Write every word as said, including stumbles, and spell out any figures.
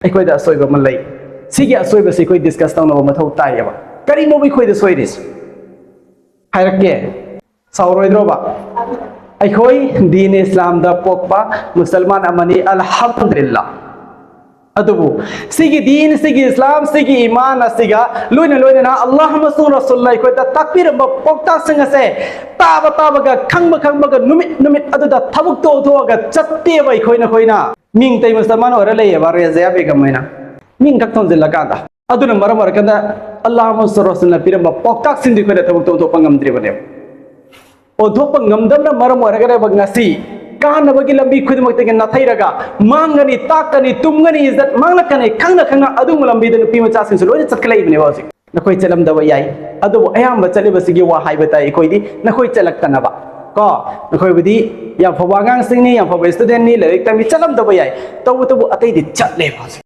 ꯑꯩꯈꯣꯏꯗ ꯑꯁꯣꯏꯕ ꯑꯃ ꯂꯩ꯫ ꯁꯤꯒꯤ ꯑꯁꯣꯏꯕꯁꯤ ꯑꯩꯈꯣꯏ ꯗꯤꯁꯀꯁ ꯇꯧꯅꯕ ꯃꯊꯧ ꯇꯥꯏꯌꯦꯕ꯫ ꯀꯔꯤꯅꯣꯕ ꯑꯩꯈꯣꯏꯗ ꯁꯣꯏꯔꯤꯁꯦ? ꯍꯥꯏꯔꯛꯀꯦ꯫ ꯁꯥꯎꯔꯣꯏꯗ꯭ꯔꯣꯕ? ꯑꯩꯈꯣꯏ ꯗꯤꯟ ꯏꯁꯂꯥꯝꯗ ꯄꯣꯛꯄ ꯃꯨꯁꯜꯃꯥꯟ ꯑꯃꯅꯤ, ꯑꯜꯍꯝꯗꯨꯂꯤꯜꯂꯥ꯫ ꯑꯗꯨꯕꯨ ꯁꯤꯒꯤ ꯗꯤꯟ, ꯁꯤꯒꯤ ꯏꯁꯂꯥꯝ, ꯁꯤꯒꯤ ꯏꯃꯥꯟ ꯑꯁꯤꯒ ꯂꯣꯏꯅ ꯂꯣꯏꯅꯅ ꯑꯜꯂꯥꯍ ꯑꯃꯁꯨꯡ ꯔꯁꯨꯜꯅ ꯑꯩꯈꯣꯏꯗ ꯇꯥꯛꯄꯤꯔꯝꯕ ꯄꯥꯎꯇꯥꯛꯁꯤꯡ ꯑꯁꯦ ꯇꯥꯕ ꯇꯥꯕꯒ, ꯈꯪꯕ ꯈꯪꯕꯒ, ꯅꯨꯃꯤꯠ ꯅꯨꯃꯤꯠ ꯑꯗꯨꯗ ꯊꯕꯛ ꯇꯧꯊꯣꯛꯑꯒ ꯆꯠꯇꯦꯕ ꯑꯩꯈꯣꯏꯅ ꯑꯩꯈꯣꯏꯅ꯫ ꯃꯤꯡꯇꯩ ꯃꯨꯁꯜꯃꯥꯟ ꯑꯣꯏꯔ ꯂꯩꯌꯦꯕ ꯔꯦꯖꯤꯌꯥ ꯕꯦꯒꯝ ꯍꯥꯏꯅ꯫ ꯃꯤꯡ ꯈꯛ ꯊꯣꯟꯖꯤꯜꯂꯀꯥꯟꯗ꯫ ꯑꯗꯨꯅ ꯃꯔꯝ ꯑꯣꯏꯔꯀꯥꯟꯗ ꯑꯜꯂꯥꯍ ꯑꯃꯁꯨꯡ ꯔꯁꯨꯜꯅ ꯄꯤꯔꯝꯕ ꯄꯥꯎꯇꯥꯛꯁꯤꯡꯗꯨ ꯑꯩꯈꯣꯏꯅ ꯊꯕꯛ ꯑꯣꯟꯊꯣꯛꯄ ꯉꯝꯗ꯭ꯔꯤꯕꯅꯦꯕ꯫ ꯑꯣꯟꯊꯣꯛꯄ ꯉꯝꯗꯕꯅ ꯃꯔꯝ ꯑꯣꯏꯔꯒꯅꯦꯕ ꯉꯁꯤ ꯀꯥꯟꯅꯕꯒꯤ ꯂꯝꯕꯤ ꯈꯨꯗꯤꯡꯃꯛꯇꯒꯤ ꯅꯥꯊꯩꯔꯒ ꯃꯥꯡꯒꯅꯤ, ꯇꯥꯛꯀꯅꯤ, ꯇꯨꯝꯒꯅꯤ, ꯏꯖꯠ ꯃꯥꯡꯂꯛꯀꯅꯤ ꯈꯪꯅ ꯈꯪꯅ ꯑꯗꯨꯒꯨꯝꯕ ꯂꯝꯕꯤꯗ ꯅꯨꯄꯤ ꯃꯆꯥꯁꯤꯡꯁꯨ ꯂꯣꯏꯅ ꯆꯠꯈꯠꯂꯛꯏꯕꯅꯦꯕ ꯍꯧꯖꯤꯛ꯫ ꯅꯈꯣꯏ ꯆꯠꯂꯝꯗꯕ ꯌꯥꯏ, ꯑꯗꯨꯕꯨ ꯑꯌꯥꯝꯕ ꯆꯠꯂꯤꯕꯁꯤꯒꯤ ꯋꯥ ꯍꯥꯏꯕ ꯇꯥꯏ ꯑꯩꯈꯣꯏꯗꯤ ꯅꯈꯣꯏ ꯆꯠꯂꯛꯇꯅꯕ꯫ ꯀꯣ, ꯅꯈꯣꯏꯕꯨꯗꯤ ꯌꯥꯝ ꯐꯕ ꯑꯉꯥꯡꯁꯤꯡꯅꯤ, ꯌꯥꯝ ꯐꯕ ꯏꯁꯇꯨꯗꯦꯟꯅꯤ, ꯂꯥꯏꯔꯤꯛ ꯇꯝꯃꯤ, ꯆꯠꯂꯝꯗꯕ ꯌꯥꯏ, ꯇꯧꯕꯇꯕꯨ ꯑꯇꯩꯗꯤ ꯆꯠꯂꯦꯕ ꯍꯧꯖꯤꯛ꯫